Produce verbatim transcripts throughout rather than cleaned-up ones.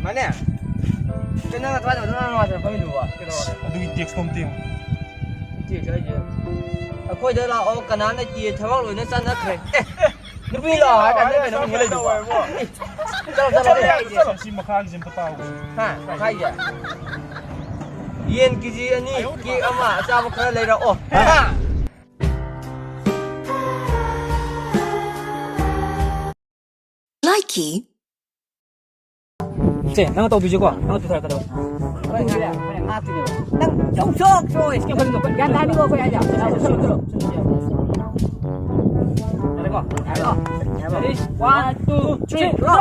ꯃꯥꯅꯦ꯫ ꯀꯩꯅꯣ ꯅꯪ ꯀꯥꯏꯗ ꯅꯪ ꯅꯨꯡꯉꯥꯏꯇꯅ ꯐꯝꯃꯤꯗꯨꯕꯣ? ꯀꯩꯗꯧꯔꯒꯦ? ꯑꯗꯨꯒꯤ ꯇꯦꯛꯁ ꯇꯣꯝꯇꯦ꯫ ꯇꯦꯛꯁ ꯍꯥꯏꯁꯦ? ꯑꯩꯈꯣꯏꯗ ꯂꯥꯛꯑꯣ, ꯀꯅꯥꯝ ꯂꯩꯇꯦ, ꯊꯕꯛ ꯂꯣꯏꯅ ꯆꯠꯅꯈ꯭ꯔꯦ꯫ ꯑꯦ, ꯅꯨꯄꯤ ꯂꯥꯛꯑꯣ ꯍꯥꯏꯔ ꯀꯥꯟꯗ ꯀꯩꯅꯣ ꯃꯨꯛ ꯂꯩꯗꯨꯕꯣ? ꯆꯠꯂꯣ, ꯆꯠꯂꯣ, ꯆꯠꯂꯣ꯫ ꯁꯤ ꯃꯈꯥꯒꯤꯁꯦ ꯑꯝꯇ ꯇꯥꯎ꯫ ꯍꯥ? ꯃꯈꯥꯒꯤ? ꯌꯦꯟ ꯀꯦ ꯖꯤ ꯑꯅꯤ, ꯀꯦꯛ ꯑꯃ, ꯑꯆꯥꯕ ꯈꯔ ꯂꯩꯔꯛꯑꯣ꯫ ꯍꯥ? ꯂꯥꯏꯀꯤ꯫ ꯁꯦ, ꯅꯪꯅ ꯇꯧꯗꯣꯏꯁꯦꯀꯣ, ꯅꯪꯅ ꯄꯨꯊꯔꯛꯀꯗꯕ꯫ ꯍꯣꯏ, ꯉꯥꯏꯔꯦ, ꯍꯣꯏ, ꯉꯥꯛꯇꯣꯏꯅꯦꯕ꯫ ꯅꯪ ꯆꯧ ꯆꯣꯛ ꯆꯣꯛ ꯏꯁꯀꯦꯞ ꯈꯟꯗꯣꯛꯄ ꯒ꯭ꯌꯥꯟ ꯇꯥꯅꯤꯀꯣ ꯑꯩꯈꯣꯏ ꯍꯥꯏꯁꯦ꯫ ꯆꯠꯂꯣ, ꯆꯠꯂꯣ, ꯆꯠꯂꯣ, ꯆꯠꯂꯣ꯫ ꯌꯥꯔꯦꯀꯣ? ꯌꯥꯔꯦꯀꯣ? Ready? One, two, three, roll!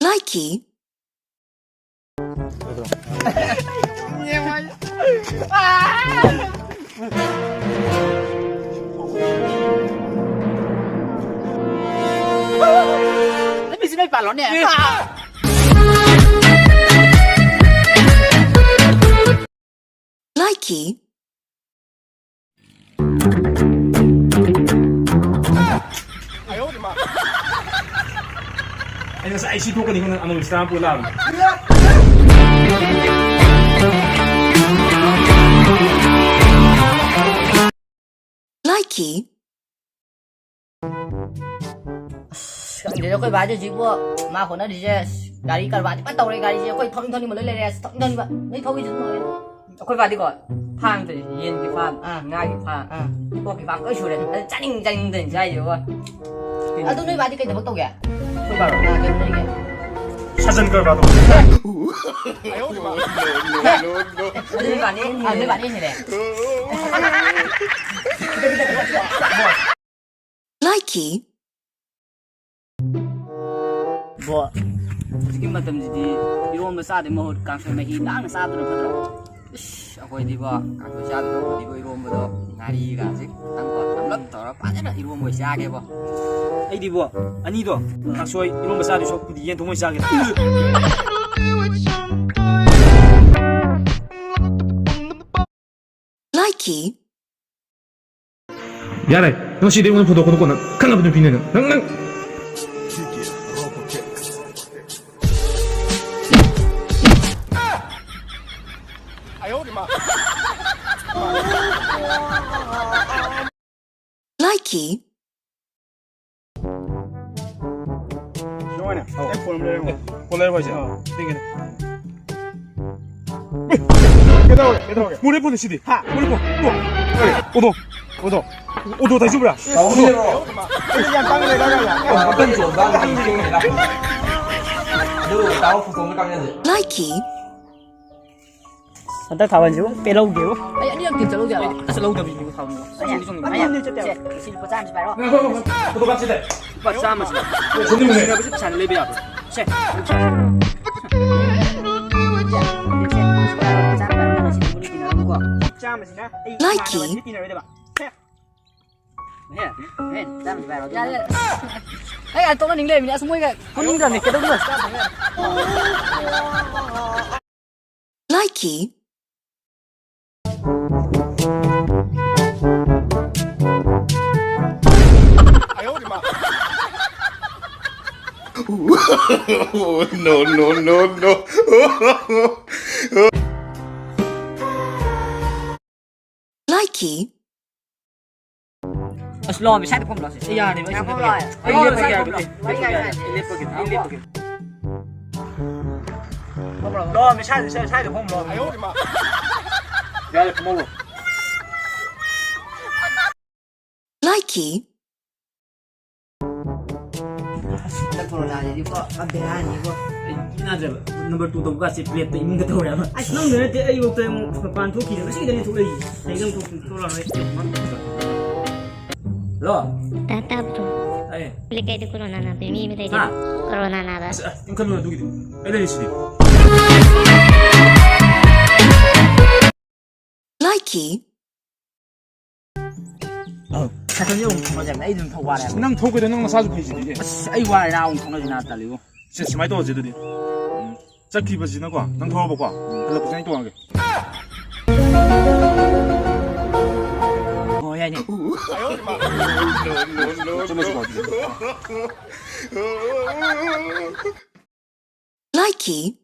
ꯂꯥꯏꯀꯤ꯫ ꯅꯨꯄꯤꯁꯤ ꯅꯣꯏ ꯄꯥꯜꯂꯣꯅꯦ꯫ ꯂꯥꯏꯀꯤ꯫ ꯑꯩ ꯉꯁꯥꯏ ꯁꯤ ꯊꯣꯛꯀꯅꯤ ꯈꯪꯗꯅ ꯑꯅꯧꯕ ꯏꯟꯁꯇꯥ ꯄꯨ ꯂꯥꯛꯑꯕꯅꯤ꯫ ꯂꯥꯏꯀꯤ꯫ ꯑꯁ, ꯈꯪꯗꯦꯗ, ꯑꯩꯈꯣꯏ ꯕꯥꯗꯤ ꯍꯧꯖꯤꯛꯄꯨ ꯃꯥ ꯍꯣꯠꯅꯔꯤꯁꯦ, ꯑꯁ, ꯒꯥꯔꯤ ꯀꯔꯕꯥꯔꯗꯤ ꯐꯖꯅ ꯇꯧꯔꯦ, ꯒꯥꯔꯤꯁꯦ ꯑꯩꯈꯣꯏ ꯊꯧꯅꯤꯡ ꯊꯧꯅꯤꯡꯕ ꯂꯣꯏ ꯂꯩꯔꯦ, ꯑꯁ, ꯊꯧꯅꯤꯡ ꯊꯧꯅꯤꯡꯕ ꯅꯣꯏ ꯊꯧꯕꯤꯁꯨ ꯑꯗꯨꯝ ꯂꯣꯏꯔꯦ꯫ ꯑꯩꯈꯣꯏ ꯕꯥꯗꯤꯀꯣ, ꯐꯥꯝ ꯇꯧꯔꯤ, ꯌꯦꯟꯒꯤ ꯐꯥꯝ, ꯑꯥ꯫ ꯉꯥꯒꯤ ꯐꯥꯝ, ꯑꯥ꯫ ꯑꯣꯛꯀꯤ ꯐꯥꯝ ꯂꯣꯏ ꯁꯨꯔꯦ꯫ ꯑꯗꯨ ꯆꯥꯅꯤꯡ ꯆꯥꯅꯤꯡꯗꯅꯤ ꯆꯥꯏꯁꯦꯕꯣ꯫ ꯑꯗꯨ ꯅꯣꯏ ꯕꯥꯗꯤ ꯀꯩ ꯊꯕꯛ ꯇꯧꯒꯦ? ꯑꯩꯈꯣꯏ ꯕꯥꯔꯣ? ꯑꯥ, ꯀꯩ ꯍꯣꯠꯅꯔꯤꯒꯦ? ꯁꯥꯖꯟ ꯀꯔꯕꯥꯔ ꯇꯧꯕ꯫ ꯑꯗꯨ ꯅꯣꯏ ꯕꯥꯅꯦ, ꯑꯥ, ꯅꯣꯏ ꯕꯥꯅꯦ ꯍꯦꯜꯂꯦ꯫ ꯂꯥꯏꯀꯤ꯫ ꯕꯣ, ꯍꯧꯖꯤꯛꯀꯤ ꯃꯇꯝꯁꯤꯗꯤ ꯏꯔꯣꯝꯕ ꯆꯥꯗꯣꯏ ꯃꯍꯨꯠ ꯀꯥꯡꯁꯣꯏ ꯃꯍꯤ ꯂꯥꯡꯅ ꯆꯥꯗꯨꯅ ꯐꯠꯇ꯭ꯔꯣ? ꯏꯁ, ꯑꯩꯈꯣꯏꯗꯤꯕꯣ, ꯀꯥꯡꯁꯣꯏ ꯆꯥꯗꯣꯏ ꯁꯔꯨꯛꯄꯨꯗꯤꯕꯣ, ꯏꯔꯣꯝꯕꯗꯣ ꯉꯥꯔꯤꯒꯁꯦ ꯈꯤꯇꯪ ꯀꯣ ꯅꯝꯂꯞ ꯇꯧꯔ ꯐꯖꯅ ꯏꯔꯣꯝꯕ ꯑꯣꯏ ꯆꯥꯒꯦꯕꯣ꯫ ꯑꯩꯗꯤꯕꯣ, ꯑꯅꯤꯗꯣ, ꯀꯥꯡꯁꯣꯏ ꯏꯔꯣꯝꯕ ꯆꯥꯗꯣꯏ ꯁꯔꯨꯛꯄꯨꯗꯤ ꯌꯦꯟ ꯊꯣꯡꯕ ꯑꯣꯏ ꯆꯥꯒꯦ꯫ ꯂꯥꯏꯀꯤ꯫ ꯌꯥꯔꯦ, ꯉꯁꯤꯗꯤ ꯑꯩꯉꯣꯟꯗ ꯐꯣꯇꯣ ꯀꯥꯞꯄꯛꯀꯅꯨ꯫ ꯈꯪꯉꯕ ꯅꯨꯄꯤꯅꯦ ꯅꯪ꯫ ꯅꯪ, ꯅꯪ꯫ Likey. ꯐꯣꯟ ꯂꯩꯔꯝꯃꯣ꯫ ꯐꯣꯟ ꯂꯩꯔꯝꯃꯣ ꯍꯥꯏꯁꯦ? ꯑꯥ꯫ ꯊꯦꯡꯉꯦꯅꯦ꯫ ꯀꯩꯗꯧꯔꯒꯦ? ꯀꯩꯗꯧꯔꯒꯦ? ꯃꯣꯔꯦ ꯐꯣꯟ ꯁꯤꯗꯤ꯫ ꯍꯥ? ꯃꯣꯔꯦ ꯐꯣꯟ꯫ ꯇꯣ꯫ ꯑꯣꯗꯣ꯫ ꯑꯣꯗꯣ꯫ ꯑꯣꯗꯣ ꯇꯥꯏꯖꯨꯕ꯭ꯔꯥ? ꯇꯥꯃꯣ ꯁꯤꯗꯔꯣ? ꯑꯩ ꯌꯥꯝ ꯇꯥꯡꯅ ꯂꯩꯔꯒ ꯌꯥꯝ ꯇꯥꯡꯅ ꯂꯩꯔꯒ꯫ ꯑꯗꯨ ꯇꯥꯃꯣ ꯐꯣꯟ ꯑꯃ ꯀꯥꯞꯃꯤꯟꯅꯁꯦ꯫ Likey. ꯍꯟꯗꯛ ꯊꯥꯕꯜꯁꯤꯕꯨ ꯄꯦꯜꯍꯧꯗꯦꯕꯨ꯫ ꯑꯩ ꯑꯅꯤꯔꯛꯇꯤ ꯆꯠꯍꯧꯗꯦ ꯍꯥꯏꯕ꯫ ꯑꯁ ꯂꯧꯗꯕꯤꯅꯤꯕꯨ ꯊꯥꯕꯜꯗꯣ꯫ ꯑꯩ ꯑꯅꯤ ꯆꯠꯇꯦ꯫ ꯁꯦ, ꯁꯤ ꯂꯨꯄꯥ ꯆꯥꯝꯃꯁꯤ ꯄꯥꯏꯔꯣ꯫ ꯉꯥꯏꯈꯣ, ꯉꯥꯏꯈꯣ, ꯉꯥꯏꯈꯣ꯫ ꯐꯣꯇꯣ ꯀꯥꯞꯁꯤꯗ꯫ ꯂꯨꯄꯥ ꯆꯥꯝꯃꯁꯤꯗ꯫ ꯁꯣꯝꯗ ꯌꯦꯡꯉꯨꯅꯦ꯫ ꯁꯤꯟꯅꯕꯁꯤ ꯄꯩꯁꯥꯅ ꯂꯩꯕ ꯌꯥꯕ꯭ꯔꯣ? ꯁꯦ, ꯂꯨꯄꯥ ꯆꯥꯝꯃ ꯄꯥꯏꯔꯣ, ꯅꯪ ꯁꯤꯗꯤ ꯃꯣꯏꯅ ꯇꯤꯟꯅꯔꯝꯃꯨꯀꯣ꯫ ꯆꯥꯝꯃꯁꯤꯅ ꯑꯩ Likey. ꯏꯃꯥꯟꯅꯕꯁꯤꯗ ꯇꯤꯟꯅꯔꯣꯏꯗꯕ꯫ ꯁꯦ꯫ ꯍꯦ, ꯍꯦ, ꯆꯥꯝꯃꯁꯤ ꯄꯥꯏꯔꯣ, ꯑꯗꯨ ꯌꯥꯔꯦ꯫ ꯅꯪ ꯑꯩ ꯑꯥ ꯇꯣꯛꯅꯅꯤꯡ ꯂꯩꯔꯝꯃꯤꯅꯦ꯫ ꯑꯁ, ꯃꯣꯏꯒ ꯄꯨꯅꯤꯡꯗ꯭ꯔꯕꯅꯦ꯫ ꯀꯩꯗꯧꯗꯣꯏꯅꯣ? Likey. No, no, no, no. Likey. ꯑꯁ, ꯂꯥꯛꯑꯣꯃꯤ, ꯁ꯭ꯋꯥꯏꯗ ꯐꯝ ꯂꯥꯛꯑꯣꯁꯦ꯫ ꯑꯦ, ꯌꯥꯔꯦꯕ, ꯑꯩ ꯌꯥꯝ ꯁꯤꯗ ꯐꯝ ꯂꯩꯔꯒꯦ꯫ ꯂꯥꯛꯑꯣ꯫ ꯑꯩ ꯂꯦꯞꯄꯒꯦ, ꯑꯩ ꯂꯦꯞꯄꯒꯦ, ꯑꯩ ꯂꯦꯞꯄꯒꯦ꯫ ꯂꯥꯛꯑꯣꯃꯤ, ꯁ꯭ꯋꯥꯏꯗ, ꯁ꯭ꯋꯥꯏꯗ ꯐꯝ ꯂꯥꯛꯑꯣꯃꯤ꯫ ꯌꯥꯔꯦ, ꯐꯝꯍꯧꯔꯣ꯫ Likey. ꯑꯁ, ꯍꯟꯗꯛ ꯀꯣꯔꯣꯅꯥꯁꯤꯗꯤꯀꯣ, ꯄꯨꯔꯥ ꯕꯦꯔꯥꯅꯤꯀꯣ꯫ ꯑꯩ ꯌꯥꯗ꯭ꯔꯦꯕ꯫ ꯅꯝꯕꯔ ꯇꯨ ꯇꯧꯕ ꯀꯥꯁꯦ ꯄ꯭ꯂꯦꯠꯇ ꯏꯃꯨꯡꯗ ꯇꯧꯔꯦꯕ꯫ ꯑꯁ, ꯅꯪꯗ ꯅꯠꯇꯦ, ꯑꯩꯕꯨꯛꯇ ꯑꯃꯨꯛ ꯃꯄꯥꯟ ꯊꯣꯛꯈꯤꯗꯕ ꯉꯁꯤꯗꯅꯤ ꯊꯣꯛꯂꯛꯏꯁꯦ꯫ ꯀꯩꯗ ꯑꯃꯨꯛ ꯊꯣꯛ-, ꯊꯣꯛꯂꯛꯑꯔꯣꯏ꯫ ꯍꯜꯂꯣ꯫ ꯇꯥ-, ꯇꯥꯕ꯭ꯔꯣ? ꯇꯥꯏꯌꯦ꯫ ꯂꯩꯀꯥꯏꯗ ꯀꯣꯔꯣꯅꯥ ꯅꯥꯕ ꯃꯤ ꯑꯃ ꯂꯩꯔꯦ꯫ ꯍꯥ? ꯀꯣꯔꯣꯅꯥ ꯅꯥꯕ꯫ ꯑꯁ, ꯑꯁ, ꯀꯩꯝ ꯈꯜꯂꯨꯅꯨ ꯑꯗꯨꯒꯤꯗꯤ꯫ ꯑꯩ ꯂꯩꯔꯤꯁꯤꯗꯤ꯫ Likey. ꯑꯧ, ꯁꯥꯏꯀꯜꯁꯦ ꯑꯃꯨꯛ ꯊꯧꯅꯁꯦ ꯍꯥꯏꯕꯅꯦ꯫ ꯑꯩ ꯑꯗꯨꯝ ꯊꯧ ꯋꯥꯔꯦ ꯍꯥꯏꯕ꯫ ꯅꯪ ꯊꯧꯒꯦꯗ ꯅꯪ ꯅꯁꯥꯁꯨ ꯐꯩꯁꯤꯗꯤ꯫ ꯑꯁ, ꯑꯩ ꯋꯥꯔꯦ ꯅꯥ, ꯑꯃꯨꯛ ꯊꯧꯅꯁꯤ ꯅꯥ, ꯇꯜꯂꯤꯕꯣ꯫ ꯁꯦ, ꯁꯨꯃꯥꯏꯅ ꯇꯧꯔꯁꯦ ꯑꯗꯨꯗꯤ꯫ ꯎꯝ, ꯆꯠꯈꯤꯕꯁꯤꯅꯀꯣ, ꯅꯪ ꯊꯧꯔꯕꯀꯣ, ꯍꯜꯂꯛꯄꯁꯤꯅ ꯑꯩ ꯇꯣꯡꯉꯒꯦ꯫ ꯑꯣ, ꯌꯥꯏꯅꯦ꯫ Likey,